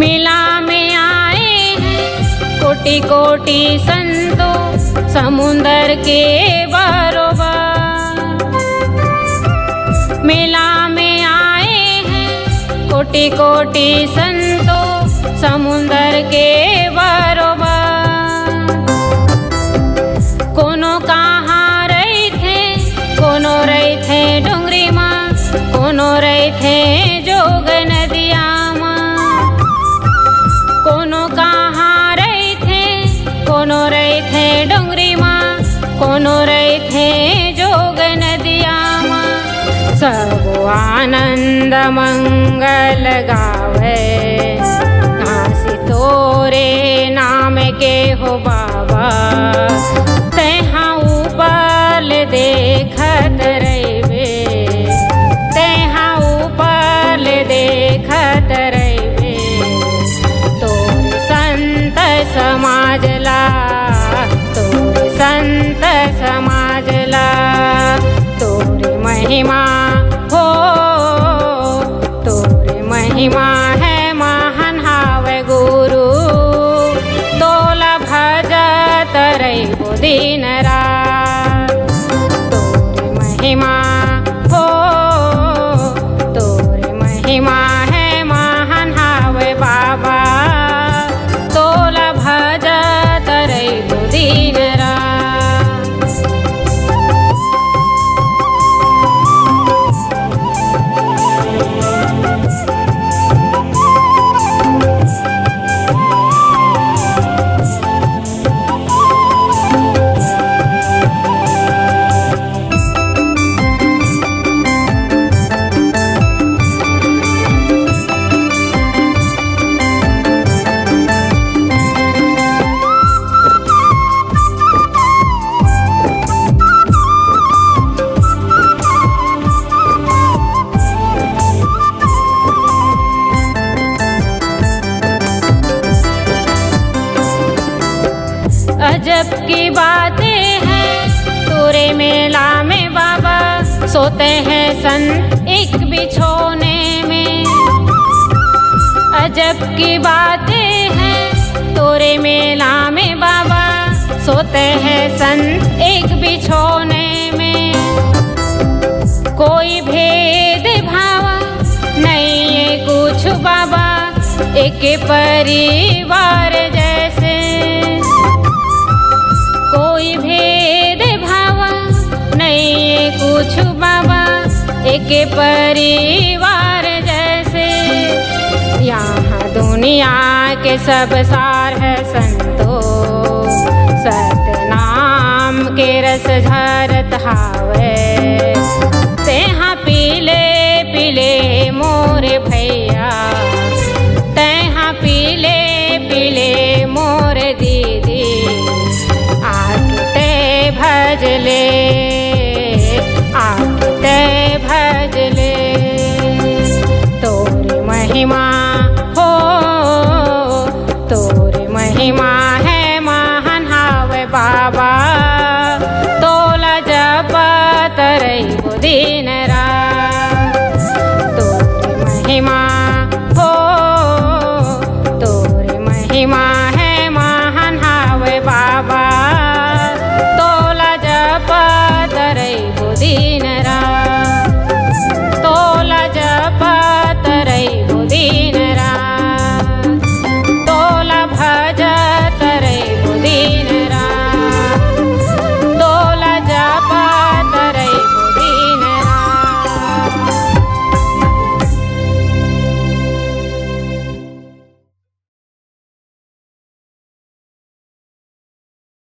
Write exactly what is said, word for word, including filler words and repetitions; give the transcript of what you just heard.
मेला में आए हैं कोटि कोटि संतो समुंदर के बरोबर। मेला में आए हैं कोटि कोटि संतो समुंदर के बरोबर। कोनो कहाँ रहिथे, कोनो रहिथे डोंगरी मा, कोनो रहिथे जोग नदिया मा। कोनो कहाँ रहिथे, कोनो रहिथे डोंगरी मा, कोनो रहिथे जोग नदिया मा। सबो आनंद मंगल गावे, नासी तोरे नाम के हो बाबा। तेहा ऊपर ले देखत रहिबे, तेहा ऊपर ले देखत रहिबे। तोर संत समाज ला, तोर संत समाज ला, तोर महिमा हो, तोर महिमा है महान हावय गुरु। तोला भजत रहिबो दिन रात। तोर महिमा हो, तोर महिमा है महान हावय बाबा। तोला भजत रहिबो दिन रात। अजब की बातें हैं तोरे मेला में बाबा, सोते हैं संत एक बिछोने में। अजब की बातें हैं तोरे मेला में बाबा, सोते हैं संत एक बिछोने में। कोई भेद भाव नहीं है कुछ बाबा, एक परिवार जैसे। कोई भेद भाव नहीं है कुछ बाबा, एक परिवार जैसे। यहाँ दुनिया के सब सार है संतो, सतनाम के रस झरत हावय। तेहा पीले पीले मोर भैया, तेहा पीले पीले मोर दीदी, आके ते भज ले, आके ते भज ले। तोर महिमा हो, तोर महिमा है महान हावय बाबा। तोला जपत रहिबो दिन